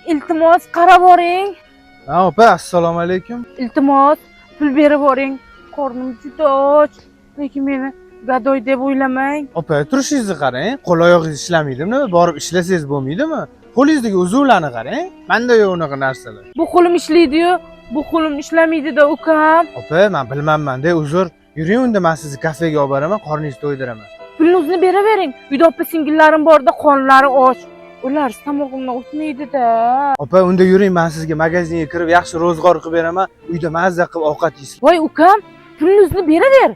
Iltimos, qarab boring. Ha opa, assalomu alaykum. Iltimos, pul berib boring. Qornim juda och. Lekin meni gadoy deb o'ylamang. Opa, turishingizni qarang, qo'l oyog'ingiz ishlamaydimi? Nima, borib ishlasangiz bo'lmaydimi? Qo'lingizdagi uzuvlarni qarang. Menda yo'q unaqa narsalar. Bu qo'lim ishlaydi-yu, bu qo'lim ishlamaydi-da, ukam. Opa, men bilmamman-da, uzr. Yuring unda, men sizni kafega olib boraman, qorningizni to'ydiraman. Pulni o'zini beravering. Uyda opa singillarim borda, qonlari och. Ular tomog'imdan o'tmaydi-da. Opa, unda yuring, men sizga magazinga kirib yaxshi ro'zg'or qilib beraman. Uyda mazza qilib ovqat yeysiz. Voy ukam, pulni o'zini beraver.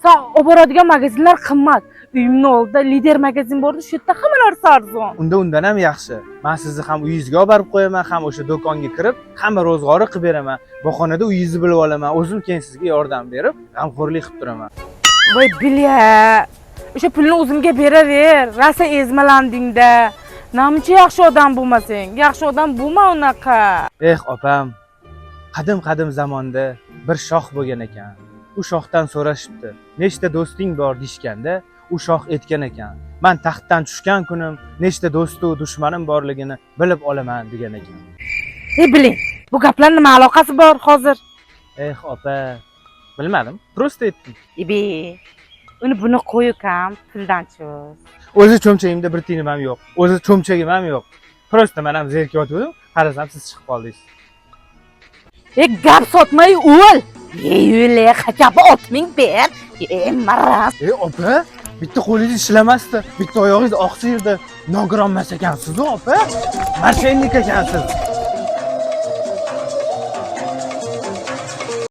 San olib boradigan magazinlar qimmat. Uyimni oldida Lider magazin borda, shu yerda hamma narsa arzon. Unda undan ham yaxshi. Men sizni ham uyingizga olib borib qo'yaman, ham o'sha do'konga kirib, hamma ro'zg'ori qilib beraman. Bahonada uyingizni bilib olaman. O'zim keyin sizga yordam berib, g'amxo'rlik qilib turaman. Voy bilya. O'sha pulni o'zimga beraver. Rosa ezmalandingda. Namcha yaxshi odam bo'lmasang, yaxshi odam bo'lma unaqa. Eh opam, qadim qadim zamonda bir shoh bo'lgan ekan. U shohdan so'rashibdi, nechta do'sting bor deyishganda, u shoh aytgan ekan, man taxtdan tushgan kunim nechta do'stu dushmanim borligini bilib olaman degan ekan. E biling, bu gaplar nima aloqasi bor hozir? Eh opa, bilmadim, просто aytdim. Ibe, uni buni qo'y ukam, puldan cho'z. O'zi cho'nchagimda bir tiyinim ham yo'q, o'zi cho'nchagim ham yo'q. Просто man ham zerikayotgandim, qarasam siz chiqib qoldingiz. E gap sotmay o'l. E o'l, хотя бы 6000 ber. E maraz. E opa, bitta qo'lingiz ishlamasdi, bitta oyog'ingiz oqsirdi. Nogiron emas ekansiz opa. Мошенник ekansiz.